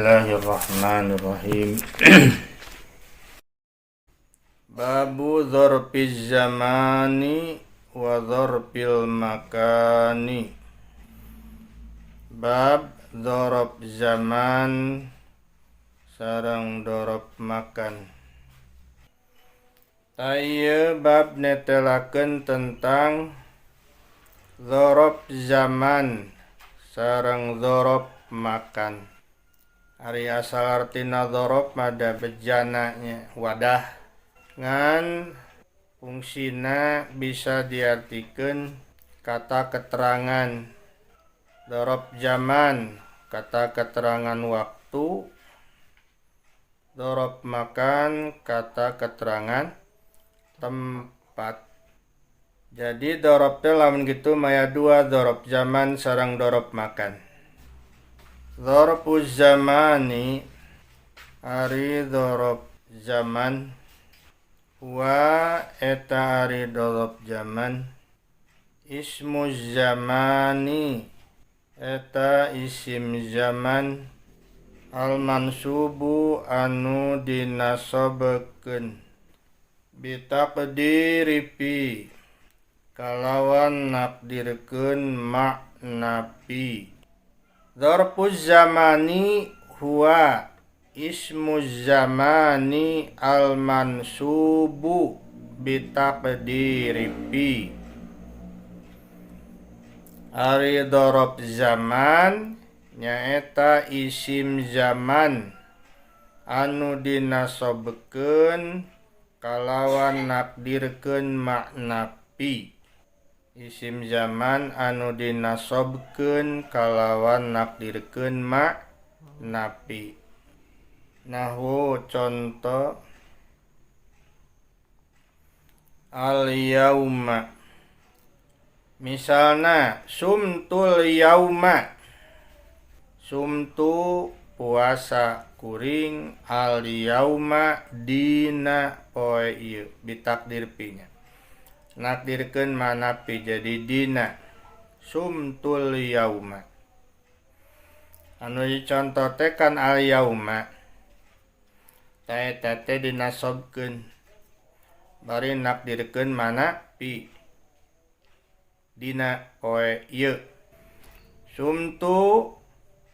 Bismillahirrahmanirrahim. Babu dzarfiz zamani wa dzarfil makani. Bab dzaraf zaman sareng dzaraf makan. Tah ieu bab netelakeun tentang dzaraf zaman sareng dzaraf makan. Ari asal artina dzaraf mah da bejana nya wadah, ngan fungsina bisa diartikeun kata keterangan. Dzaraf zaman kata keterangan waktu, dzaraf makan kata keterangan tempat. Jadi dzaraf teh lamun kitu maya dua, dzaraf zaman sareng dzaraf makan. Dzarfuz zamani ari dzaraf zaman, wa eta ari dzaraf zaman ismu zamani eta isim zaman al mansubu anu dinasobekeun bitaqdiri fi kalawan nakdirkeun makna fi. Dzarfuz zamani huwa ismu zamani al mansubu bitaqdiri fi. Ari dzaraf zaman nyaeta isim zaman anu dinasobekeun kalawan nakdirkeun makna fi. Isim zaman anu dinasobkeun kalawan nakdirkeun makna fi. Nahwu conto al yauma. Misalna sumtul yauma, sumtu puasa kuring al yauma dina poe ieu bitakdir fi nya. Nakdirkeun mana pi jadi dina sumtul yauma. Anu dicontoh teh kan al yauma tah eta teh dinasobkeun bari nakdirkeun mana pi dina poe ieu. Sumtu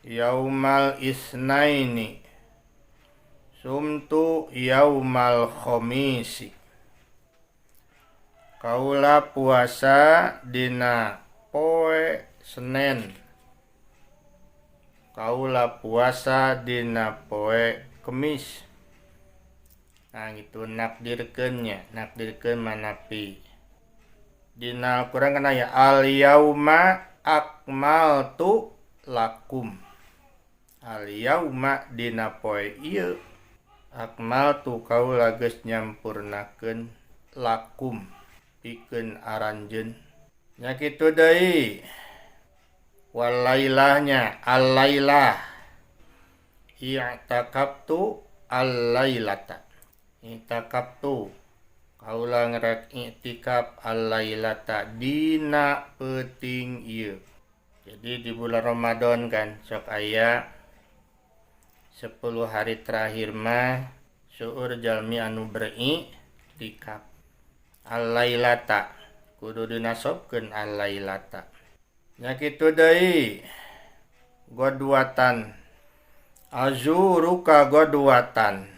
yaumal isnaini, sumtu yaumal khamisi. Kaula puasa dina poe Senen, kaula puasa dina poe Kemis. Nah gitu nakdirkeun nya, nakdirkeun manapi. Dina Al-Qur'an kan aya al yauma akmaltu lakum. Al yauma dina poe ieu akmaltu kaula geus nyampurnakeun lakum pikeun aranjeun. Nya kitu deui walailahnya al-lailah i'takabtu al-lailata. I'takabtu kaula ngerek i'tikaf al-lailata dina peuting ieu. Jadi di bulan Ramadan kan sok aya 10 hari terakhir mah seueur jalmi anu beriktikaf. Al-lailata kudu dinasobkeun al-lailata. Nya kitu deui godwatan azuruka godwatan.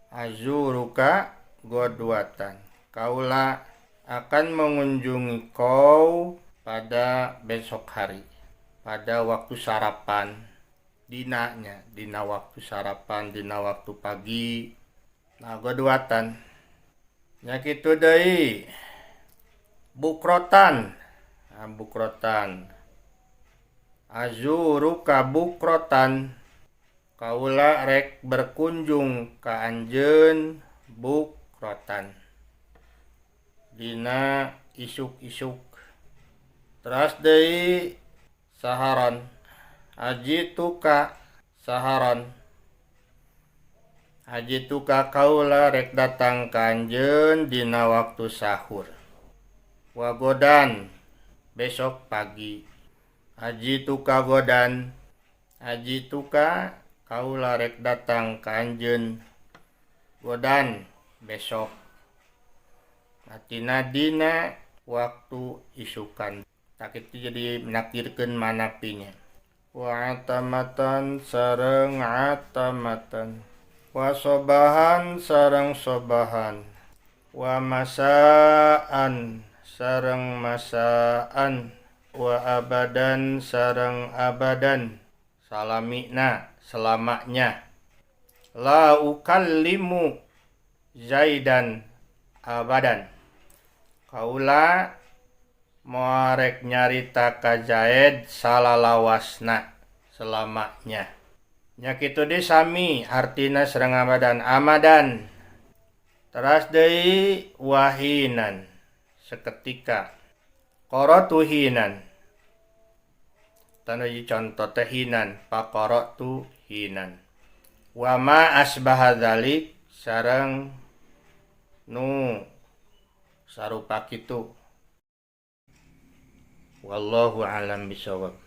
Azuruka godwatan. Kaula akan mengunjungi kau pada besok hari, pada waktu sarapan. Dinanya, dina waktu sarapan, dina waktu pagi. Nah godwatan. Nya kitu deui bukrotan. Nah, bukrotan azuruka bukrotan. Kaula rek berkunjung ka anjeun bukrotan dina isuk-isuk. Teras deui saharan ajituka saharan. Ajituka kaula rek datang ka anjeun dina waktu sahur. Wagodan besok pagi. Ajituka godan. Ajituka Kaula rek datang ka anjeun godan besok, artina dina waktu isukan. Tah kitu jadi menakdirkeun manapinya. Wa atamatan sareng atamatan, wa sobahan sareng sobahan, wa masaan sareng masaan, wa abadan sareng abadan, salamina selamanya. La ukallimu Zaidan abadan, kaula moal rek nyarita ka Zaid salalawasna, selamanya. Nya kitu deui sami artina sareng abadan, amadan. Teras deui wahinan, seketika. Qara'tu hinan, tanu contoh teh hinan, faqara'tu hinan. Wa ma asbaha dzalik sareng nu sarupa kitu. Wallahu alam bisawab.